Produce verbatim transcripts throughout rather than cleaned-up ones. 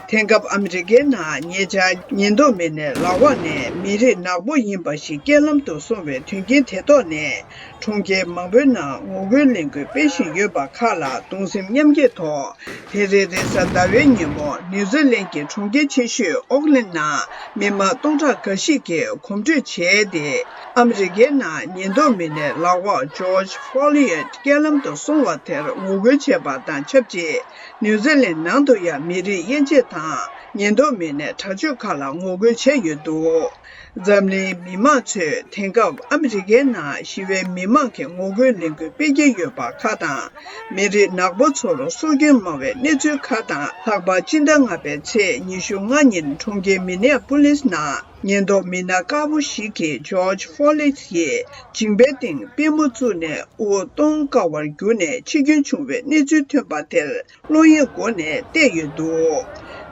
དེང་སྐབས་ཨ་མི་རི་ཀའི་ནང་ཉེ་ཆར་ཉེན་རྟོག་མི་སྣའི་ལག་འོག་ནས་མི་རིགས་ནག་པོ་ཡིན་པ་ཞིག་རྐྱེན་ལམ་དུ་སོང་བའི་དོན་རྐྱེན་དེ་ཐོག་ནས། གྲོང་ཁྱེར་མང་པོའི་ནང་ངོ་རྒོལ་ལས་འགུལ་སྤེལ་བཞིན་ཡོད་པ་ཁག་ལ་གདུང་སེམས་མཉམ་སྐྱེད་ཐོག་དེ་རིང་རེས་གཟའ་ཟླ་བའི་ཉིན་མོ་ནིའུ་ཛི་ལན་གྱི་གྲོང་ཁྱེར་ཆེ་ཤོས་ཨོག་ལན་ནང་མི་མང་སྟོང་ཕྲག་འགའ་ཞིག་གིས་གོམ་བགྲོད་བྱས་ཏེ། ཨ་མི་རི་ཀའི་ནང་ཉེན་རྟོག་མི་སྣའི་ལག་འོག་ཇོརྗ་ཕོ་ལི་ཡོད་རྐྱེན་ལམ་དུ་སོང་བ་དེར་ངོ་རྒོལ་བྱས་པ་དང་ཆབས་ཅིག་ནིའུ་ཛི་ལན་ནང་དུ་ཡང་མི་རིགས་དབྱེ་འབྱེད་དང་ཉེན་རྟོག་མི་སྣའི་དྲག་སྤྱོད་ཁག་ལ་ངོ་རྒོལ་བྱས་ཡོད་འདུག་འཛམ་གླིང་མི་མང་ཚོས་དེང་སྐབས་ཨ་མི་རི་ཀའི་ནང་ཞི་བའི་མི་མང་གི་ངོ་རྒོལ་ལས་འགུལ་སྤེལ་གྱི་ཡོད་པ་ཁག་དང་། མི་རིགས་ནག་པོ་ཚོར་སྲོག་སྐྱོན་མང་བའི་གནས་ཚུལ་ཁག་དང་། ལྷག་པར་སྤྱི་ཟླ་ལྔ་པའི་ཚེས་ཉི་ཤུ་ལྔ་ཉིན་གྲོང་ཁྱེར་མི་ནེ་ཡ་པོ་ལིས་ནང་ཉེན་རྟོག་མི་སྣ་དཀར་པོ་ཞིག་གིས་ཇོརྗ་ཕོ་ལིས་ཡི་མཇིང་པའི་སྟེང་པུས་མོ་བཙུགས་ནས་དབུགས་གཏོང་དཀའ་བར་གྱུར་ནས་འཆི་སྐྱོན་བྱུང་བའི་གནས་ཚུལ་ཐོན་པ་དེར། བློ་གཡེང་སྒོ་ནས་བལྟས་ཡོད་འདུག་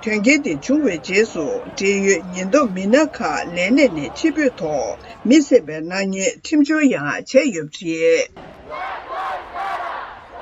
དོན་རྐྱེན་དེ་བྱུང་བའི་རྗེས་སུ། འབྲེལ་ཡོད་ཉེན་རྟོག་མི་སྣ་ཁག་ལས་གནས་ནས་ཕྱིར་འབུད་ཐོག་མི་བསད་པའི་ནག་ཉེས་ཁྲིམས་སྦྱོར་ཡང་བྱས་ཡོད་པ་རེད།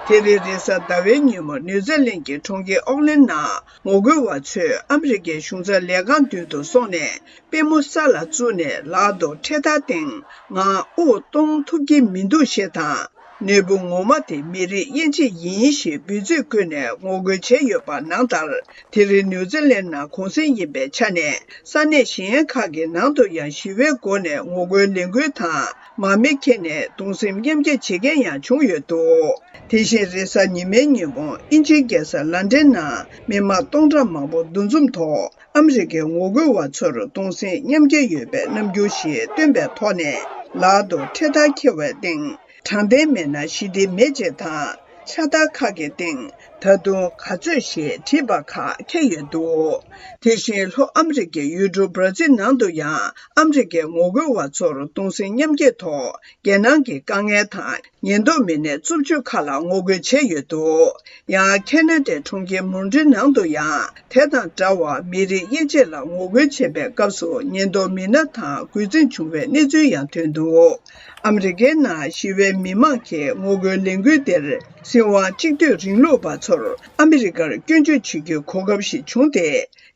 དེ་རིང་རེས་གཟའ་ཟླ་བའི་ཉིན་མོ་ནིའུ་ཛི་ལན་གྱི་གྲོང་ཁྱེར་ཨོག་ལན་ནང་ངོ་རྒོལ་བ་ཚོས་ཨ་མི་རི་ཀའི་གཞུང་ཚབ་ལས་ཁང་མདུན་དུ་སོང་ནས། པུས་མོ་ས་ལ་བཙུགས་ནས་ལག་ཏུ་འཕྲེད་དར་སྟེང་ང་དབུགས་གཏོང་ཐུབ་ཀྱི་མི་འདུག་ཞེས་དང་། ནད་འབུ་ངོ་མ་དེ་མི་རིགས་དབྱེ་འབྱེད་ཡིན་ཞེས་འབོད་ཚིག་བཀོལ་ནས་ངོ་རྒོལ་བྱས་ཡོད་པ་ནང་ལྟར། དེ་རིང་ནིའུ་ཛི་ལན་ནང་གུང་གསེང་ཡིན་པའི་ཆ་ནས། ས་གནས་གཞན་ཁག་གི་ནང་དུ་ཡང་ཞི་བའི་སྒོ་ནས་ངོ་རྒོལ་ལས་འགུལ་དང་། མར་མེ་འཁྱེར་ནས་གདུང་སེམས་མཉམ་སྐྱེད་བྱེད་མཁན་ཡང་བྱུང་ཡོད་འདུག་དེ་བཞིན་རེས་གཟའ་ཉི་མའི་ཉིན་མོ་དབྱིན་ཇིའི་རྒྱལ་ས་ལན་ཀྲན་ནང་མི་མང་སྟོང་ཕྲག་མང་པོ་འདུ་འཛོམས་ཐོག་ཨ་མི་རི་ཀའི་ངོ་རྒོལ་བ་ཚོར་གདུང་སེམས་མཉམ་སྐྱེད་ཡོད་པའི་རྣམ་འགྱུར་ཞིག་སྟོན་པའི་ཐོག་ནས། ལག་ཏུ་འཕྲེད་དར་འཁྱེར་བའི་སྟེང་། དྲང་བདེན་མེད་ན་ཞི་བདེ་མེད་ཅེས་དང་། ཕྱག་རྟགས་ཁག་གི་སྟེང་། ད་དུང་ག་ཚོད་ཞེས་བྲིས་པ་ཁག་འཁྱེར་ཡོད་འདུག་དེ་བཞིན་ལྷོ་ཨ་མི་རི་ཀའི་ཡུལ་གྲུ་བྷར་ཛིལ་ནང་དུ་ཡང་ཨ་མི་རི་ཀའི་ངོ་རྒོལ་བ་ཚོར་གདུང་སེམས་མཉམ་སྐྱེད་ཐོག་རྒྱལ་ནང་གི་དཀའ་ངལ་དང་། ཉེན་རྟོག་མི་སྣའི་རྩུབ་སྤྱོད་ཁག་ལ་ངོ་རྒོལ་བྱས་ཡོད་འདུག་ཡང་ཁེ་ན་ཌའི་གྲོང་ཁྱེར་མོན་ཊི་ནང་དུ་ཡང་དེ་དང་འདྲ་བར་མི་རིགས་དབྱེ་འབྱེད་ལ་ངོ་རྒོལ་བྱེད་པའི་སྐབས་སུ་ཉེན་རྟོག་མི་སྣ་དང་འགོས་འཛིན་བྱུང་བའི་གནས་ཚུལ་ཡང་ཐོན་འདུག་ཨ་མི་རི་ཀའི་ནང་ཞི་བའི་མི་མང་གིས་ངོ་རྒོལ་ལས་འགུལ་འདིར་སྲིད་དབང་གཅིག་སྡུད་རིང་ལུགས་པ་ཚོར་ཨ་མི་རི་ཀར་སྐྱོན་བརྗོད་བྱེད་རྒྱུའི་གོ་སྐབས་ཤིག་བྱུང་སྟེ།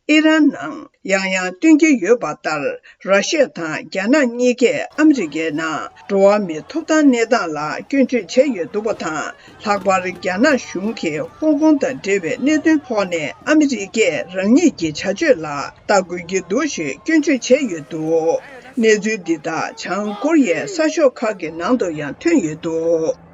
ཨི་རན་ནང་ཡང་ཡང་སྟོན་གྱི་ཡོད་པ་ལྟར། ར་ཤི་ཡ་དང་རྒྱ་ནག་གཉིས་ཀས་ཨ་མི་རི་ཀའི་ནང་འགྲོ་བ་མིའི་ཐོབ་ཐང་གནས་སྟངས་ལ་སྐྱོན་བརྗོད་བྱས་ཡོད་འདུག་པ་དང་། ལྷག་པར་རྒྱ་ནག་གཞུང་གིས་ཧོང་ཀོང་དང་འབྲེལ་བའི་གནད་དོན་ཐོག་ནས་ཨ་མི་རི་ཀས་རང་ཉིད་ཀྱི་བྱ་སྤྱོད་ལ་ལྟ་དགོས་ཀྱི་འདུག་ཞེས་སྐྱོན་བརྗོད་བྱས་ཡོད་འདུག་གནས་ཚུལ་འདི་དག་བྱང་ཀོ་རི་ཡའི་གསར་ཤོག་ཁག་གི་ནང་དུ་ཡང་ཐོན་ཡོད་འདུག